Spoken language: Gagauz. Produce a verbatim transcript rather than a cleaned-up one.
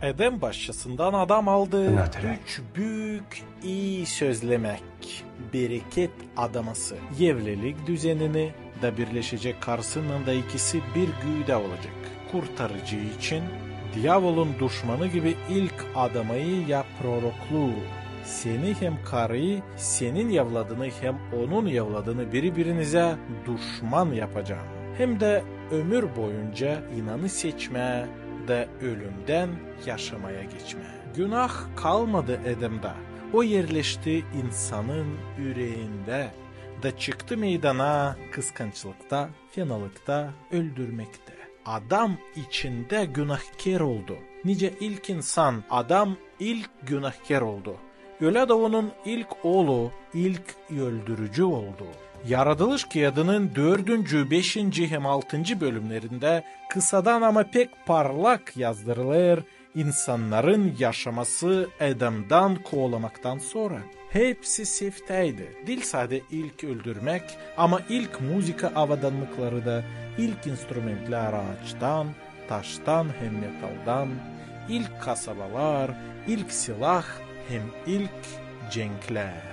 Edem başçasından adam aldı üç büük ii sözlemäk, bereket adaması, evlilik düzenini da birleşecek karısınnan da ikisi bir güydä olacek. Kurtarıcı için, diavolun duşmanı gibi ilk adamayı ya prorokluu: seni hem karıyı, senin evladını hem onun evladını biri-birinizä duşman yapacam. Hem dä ömür boyunca inanı seçmää da ölümdän yaşamaya geçmää. Günah kalmadı Edemdä. O erleşti insanın üreendä da çıktı meydana kıskançlıkta, fenalıkta, öldürmektä. Adam içindä günahkär oldu. Nicä ilk insan, Adam ilk günahkär oldu. Ölä dä onun ilk oolu, ilk öldürücü oldu. Yaradılış kiyadının dördüncü, beşinci hem altıncı bölümnerindä kısadan, ama pek parlak yazdırılêr insannarın yaşaması Edemdän koolamaktan sora. Hepsi seftäydi. Diil sade ilk öldürmäk, ama ilk muzıka avadannıkları da, ilk instrumentlär aaçtan, taştan hem metaldan, ilk kasabalar, ilk silah hem ilk cenklär.